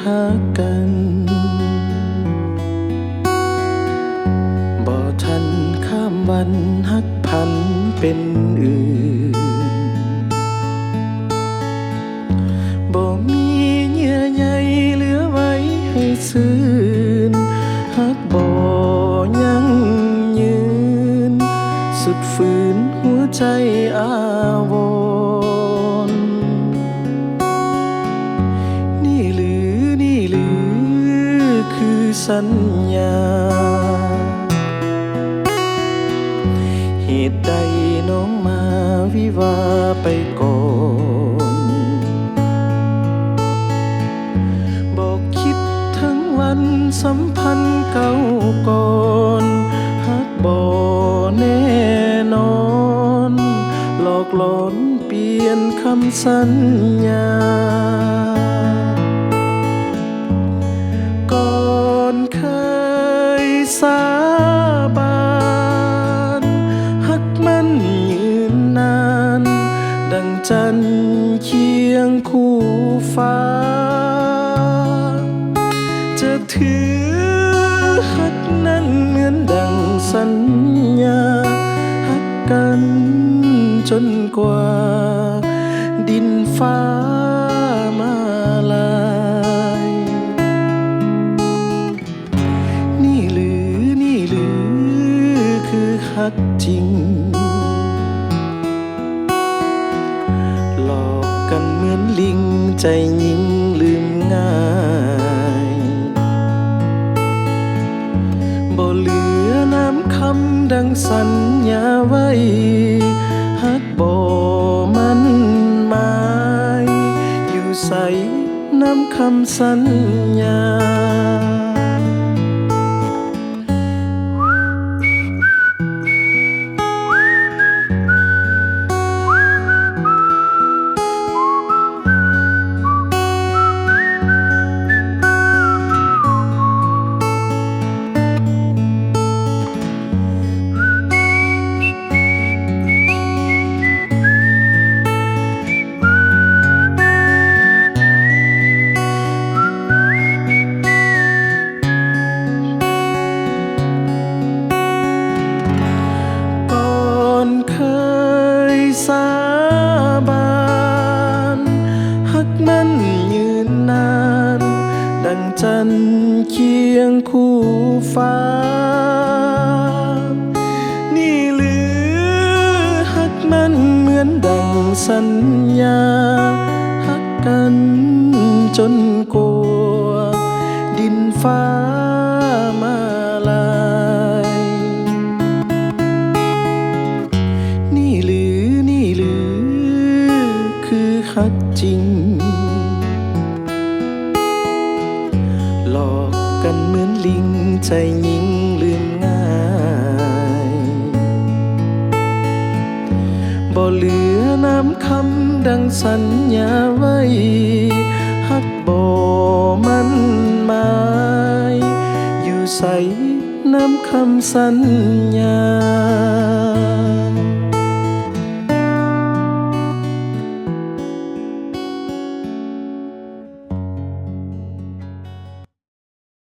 ຮັກກັນ ບໍ່ທັນຂ້າມວັນຮັກພັນເປັນອື່ນ ບໍ່ມີເຍື່ອໃຍເຫຼືອໄວ້ໃຫ້ຊື່ນ ຮັກບໍ່ຢັ້ງຍືນ ສຸດຝືນຫົວໃຈອາວອນ. ນີ້ຫຼື ນີ້ຫຼື ຄືສັນຍາ ເຫດໃດນ້ອງມາວິວາໄປກ່ອນ ບໍ່ຄິດເຖິງວັນສຳພັນເກົ່າກ່ອນ ຮັກບໍ່ແນ່ນອນ ຫຼອກຫຼອນ ປ່ຽນຄຳສັນຍາ ກ່ອນເຄີຍສາບານ ຮັກໝັ້ນຍືນນານ ດັ່ງຈັນຄຽງຄູ່ຟ້າ ຈະຖືຮັກນັ້ນເໝືອນດັ່ງສັນຍາ ຮັກກັນຈົນກວ່າດິນຟ້າມາລາຍ. ນີ້ຫຼື ນີ້ຫຼື ຄືຮັກຈິງ ຫຼອກກັນເໝືອນລິງ ໃຈຍິງລືມງ່າຍ ບໍ່ເຫຼືອນາມຄຳດັ່ງສັນຍາໄວ້ ຮັກບໍ່ໝັ້ນໝາຍ ຢູ່ໃສນາມຄຳສັນຍາ. ກ່ອນເຄີຍສາບານ ຮັກໝັ້ນຍືນນານ ດັ່ງຈັນຄຽງຄູ່ຟ້າ ນີ້ຫຼື ຮັກໝັ້ນເໝືອນດັ່ງສັນຍາ ຮັກກັນຈົນກວ່າດິນຟ້າມາລາຍ. ນີ້ຫຼື ນີ້ຫຼື ຄືຮັກຈິງ ຫຼອກກັນເໝືອນລິງ ໃຈຍິງລືມງ່າຍ ບໍ່ເຫຼືອນາມຄຳດັ່ງສັນຍາໄວ້ ຮັກບໍ່ໝັ້ນໝາຍ ຢູ່ໃສນາມຄຳສັນຍາ.